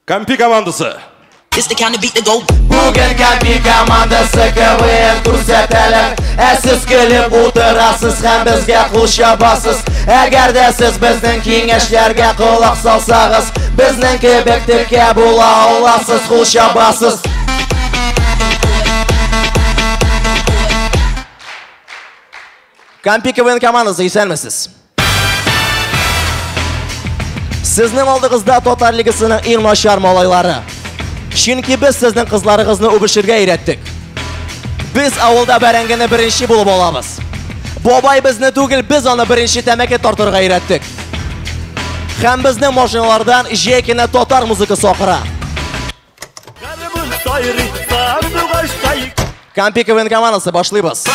Кампи командасы. Бүген Кампи командасы КВН күрсәтәләр. Ә сез көлеп утырасыз һәм безгә кул чабасыз. Әгәр дә сез безнең киңәшләргә колак салсагыз, безнең кебек текә була аласыз, кул чабасыз. Кампи КВН командасы, исәнмесез. Сезнең алдыгызда Татар лигасының иң начар малайлары. Чөнки без сезнең кызларыгызны үбешергә өйрәттек. Без авылда бәрәңгене беренче булып алабыз. Бабай безне түгел, без аны беренче тәмәке тартырга өйрәттек. Һәм безнең машиналардан җәй көне татар музыкасы акыра. Кампи КВН командасы, башлыйбыз.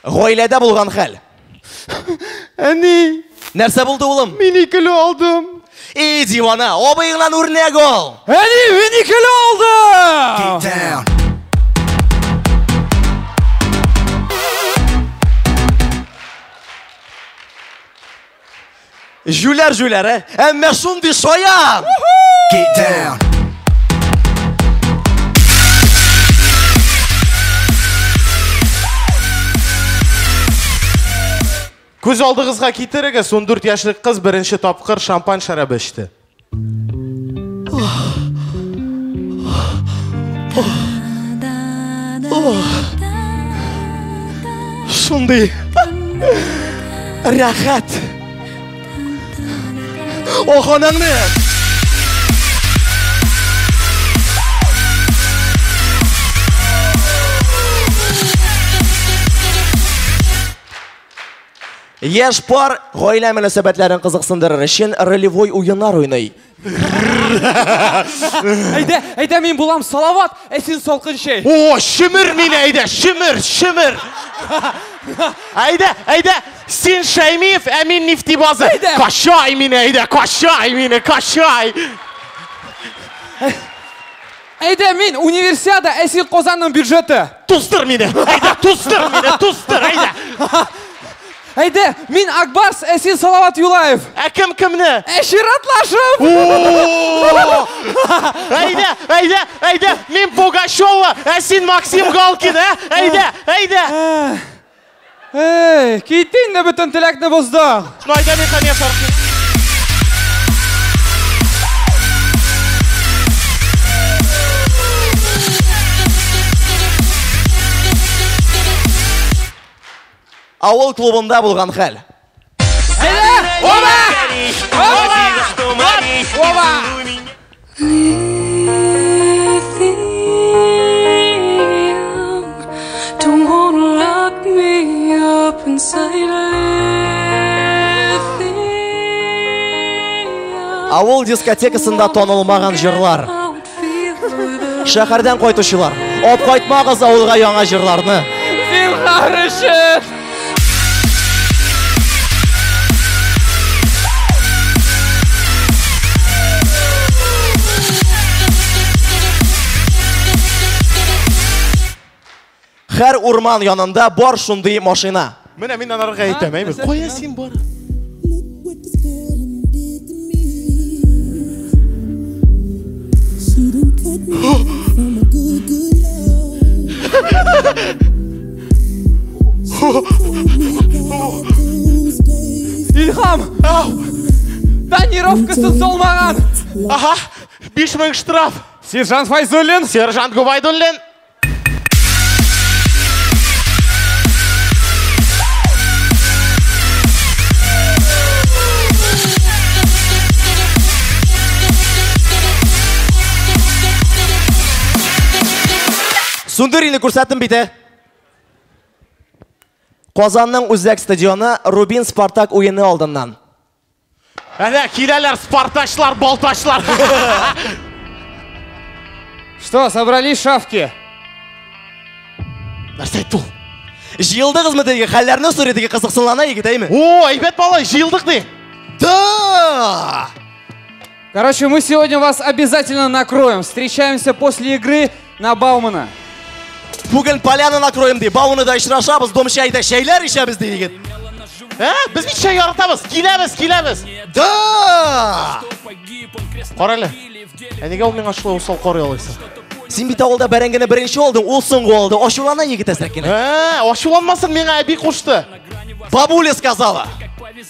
Гаиләдә булган хәл. Әни. Нәрсә булды, улым? Мин икеле алдым. Эй, дивана, абыеңнан үрнәк ал. Әни, мин икеле алдым. Җүләр җүләр, ә? Әмма шундый шаян. Get down. Күз алдыгызга китерегез, 14 яшьлек кыз беренче тапкыр шампан шәрабы эчте. Шундый рәхәт. Ох, анаңны! Яшь пар гаилә мөнәсәбәтләрен кызыксындырыр өчен ролевой уеннар уйный. Әйдә, әйдә, мин булам Салават, ә син салкын чәй. О, шемер мине, әйдә, шемер, шемер. Әйдә, әйдә, син Шәймиев, ә мин Нефтебаза. Качай мине, әйдә, качай мине, качай. Әйдә, мин Универсиада, ә син Казанның бюджеты. Туздыр мине, әйдә, туздыр мине, туздыр, әйдә. Әйдә, мин Акбарс, ә син Салават Юлаев. Ә кем кемне? Ә чиратлашып. Әйдә, әйдә, әйдә, мин Пугачева, ә син Максим Галкин, ә? Әйдә, әйдә. Эй, китте инде бөтен теләкне боздың. Ну, әйдә, мин Хәния Фәрхи. Авыл клубында булган хәл. Оба! Оба! Оба! Авыл дискотекасында танылмаган җырлар. Шәһәрдән кайтучылар, алып кайтмагыз авылга яңа җырларны. Зинһар өчен! Һәр урман янында бар шундый машина. Менә мин анарга әйтәм, әйме? Кая син бар? Илһам! Тонировкасын салмаган! Ага, 5000 штраф. Сержант Файзуллин, сержант Губайдуллин. Сүндер инде, күрсәттем бит. Казанның үзәк стадионы Рубин Спартак уены алдыннан. Әнә киләләр спартачлар, балтачлар. Что, собрались шавки? Нәрсә әйтте ул? Җыелдыгызмы теге хәлләрне сорый теге кызыксынлана егет, әйме? О, әйбәт малай, җыелдык ди. Да! Короче, мы сегодня вас обязательно накроем. Встречаемся после игры на Баумана. Бүген поляна накроем ди. Бауны да очрашабыз, дом чәйдә чәйләр эчәбез ди егет. Ә, без бит чәй яратабыз. Киләбез, киләбез. Да! Кара әле. Ә нигә ул миңа шулай усал карый алайса? Син бит авылда бәрәңгене беренче алдың, ул соңгы алды. Ачулана егет әзрәк кенә. Ә, ачуланмасын, миңа әби кушты. Бабуля сказала.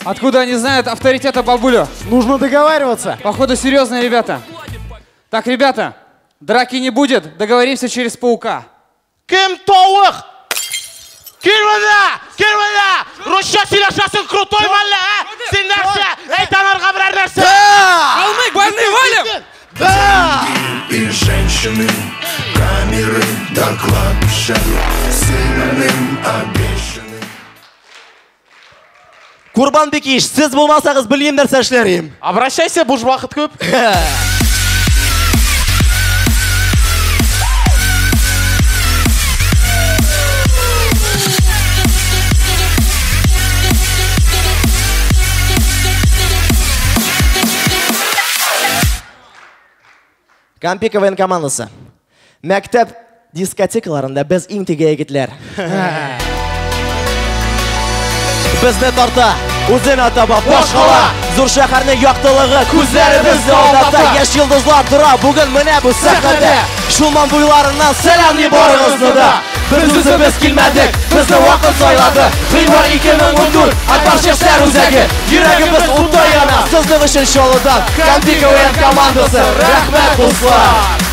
Откуда они знают авторитета бабулю? Нужно договариваться. Походу, серьезные ребята. Так, ребята, драки не будет, договоримся через паука. Кем тавык? Кил монда! Кил монда! Русча сөйләшәсең, крутой мәллә, ә? Син нәрсә? Әйт аларга берәр нәрсә. Калмык, больные, валим! Да! И женщины, камеры до кладбища, сильным обещанным. Курбан Бекиш, сез булмасагыз, белмим нәрсә эшләр идем. Обращайся, буш вакыт күп. Кампи КВН командасы. Мәктәп дискотекаларында без иң теге егетләр. Безне тарта, үзенә таба башкала. Зур шәһәрнең яктылыгы күзләребезне алдата. Яшь йолдызлар тора бүген менә бу сәхнәдә. Чулман буйларыннан сәлам барыгызны да. Без үзебез килмәдек, безне вакыт сайлады. Гыйнвар 2014, Акбар яшьләр үзәге. Йөрәгебез утта яна. Сезнең өчен Чаллыдан Кампи КВН командасы. Рәхмәт, дуслар.